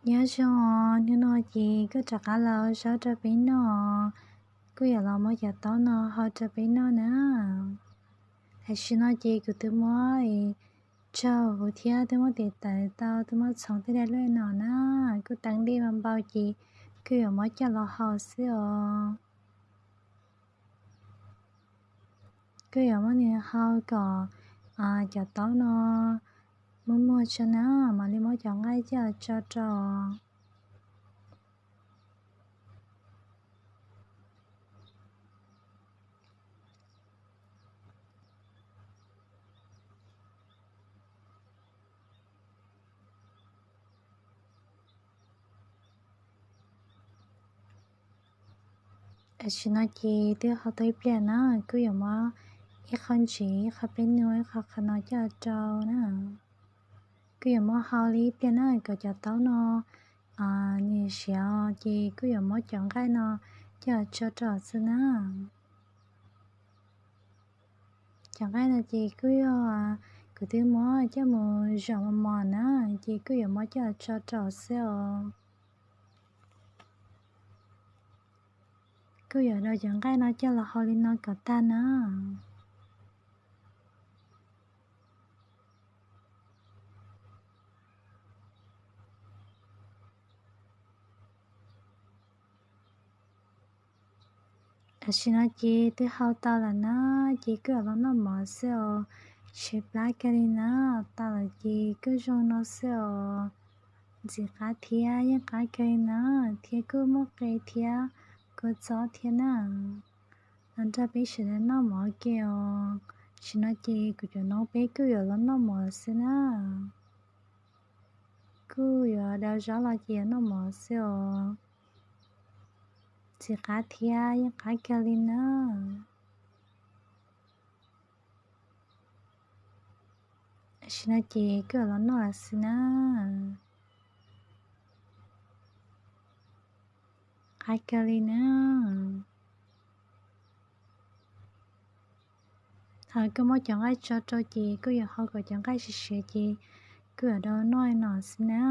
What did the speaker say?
Nyob zoo os, hnub no ces kuj rov qab los zaub rau peb noj, kuj yuav los muab cov taub no hau rau peb noj na. Tam sim no ces kuv twb muab tsaug huv thiab twb muab tiv tawv tau, twb muab txhoov tej dab luaj no na, kuj teeb dej npau ces kuj yuav muab coj los hau xwb os. Kuj yuav muab nws hau kom cov taub no muag muag tso na, mam li muab cov nqaij coj tso rau. Tam sim no ces twb hau tau ib pliag na, kuj yuav muab ib qho ntsis, ib qho peb nus, ib qho qhov no coj rau na. Kuj yuav muab hau li ib pliag na kom cov taub no nws siav ces kuj yuav muab cov nqaij no coj tso rau xwb na. Cov nqaij no ces kuj yog kuv twb muab coj mus zom mos mos na, ces kuj yuav muab coj tso rau xwb os. Kuj yuav daus cov nqaij no coj los hau li no kom tag na. Tam sim no ces twb hau tau lawm na, ces kuj yuav los noj mov xwb os. Tshav plab kawg li na, tau lawm ces kuj zoo no xwb os. Ntxim qab thiab yeej qab kawg li na, thiab kuj muaj qe thiab kua txob thiab na. Los nrog peb sawv daws noj mov ke os. Tam sim no ces kuv cov noob peb kuj yuav los noj mov xwb na. Kuj yuav daus zaub los ces yuav noj mov xwb os. Ntxim qab thiab yeej qab kawg li na. Tam sim no ces kuj yuav los noj lawm xwb na. Qab kawg li na. Thaum kuj muab cov nqaij tso rau ces kuj yuav hau kom cov nqaij siav siav ces kuj yuav daus noj no xwb na.